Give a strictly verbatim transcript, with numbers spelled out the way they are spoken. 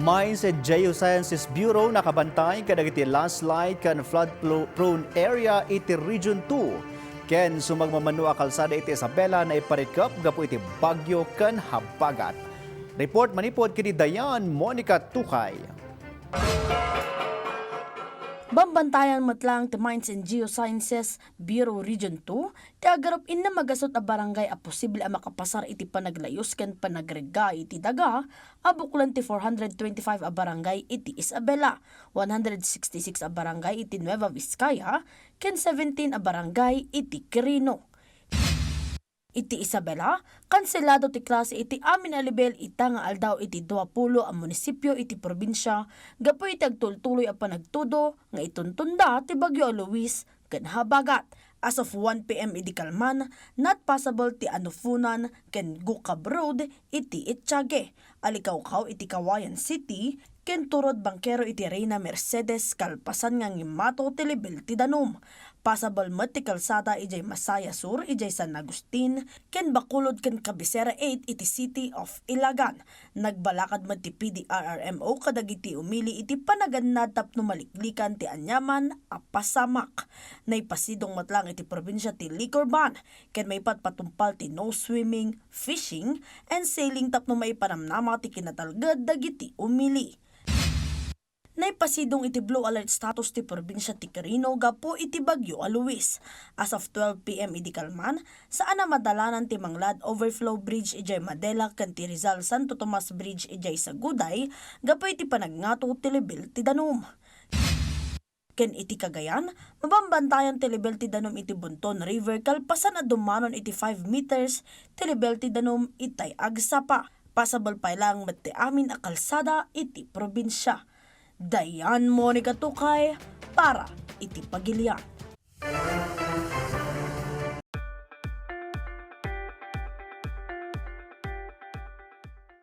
Mines and Geosciences Bureau nakabantay kadagiti landslide ken flood plo-, prone area iti Region two. Ken sumagmamano a kalsada iti Isabela naiparikep gapu iti bagyo ken habagat. Report manipod ken ni Dayan Monica Tukay. Bambantayan met laeng ti Mines and Geosciences Bureau Region two ti agarup innem a gasut a barangay a posible a makapasar iti panaglayus ken panagregga iti daga a buklen ti four hundred twenty-five a barangay iti Isabela, one hundred sixty-six a barangay iti Nueva Vizcaya, ken seventeen a barangay iti Quirino. Iti Isabela, kanselado ti klase iti amin a level ita nga aldaw iti duapulo a munisipio iti probinsia gapu iti agtultuloy a panagtudo nga ituntunda ti bagyo a Luis ken habagat. As of one P M idi kalman, not passable ti Anufunan ken Gukab Road iti Etiague. Alikawkaw iti Cauayan City, ken turod Bankero iti Reina Mercedes kalpasan nga ngimmato ti level ti danum. Passable met ti kalsada idiay Masaya Sur, idiay San Agustin, ken Bacolod ken Cabecera eight iti City of Ilagan. Nagbalakad met ti P D R R M O kadagiti umili iti panagannad tapno maliklikan ti aniaman a pasamak. Naipasidong met laeng iti probinsia ti liquor ban ken maipatpatumpal ti no swimming, fishing, and sailing tapno maipanamnama ti kinatalged dagiti umili. Naipasidong iti blue alert status ti probinsia ti Quirino gapu iti bagyo a Luis. As of twelve P M idi kalman, saan a madalanan ti Manglad Overflow Bridge idiay Madela ken ti Rizal Santo Tomas Bridge idiay Saguday gapu iti panagngato ti level ti danum. Ken iti Cagayan, mabambantayan ti level ti danum iti Bonton River kalpasan a dumanon iti five meters ti level ti danum itay agsapa. Passable pay laeng met ti amin a kalsada iti probinsia. Dayan Monica Tukay para iti Pagilian.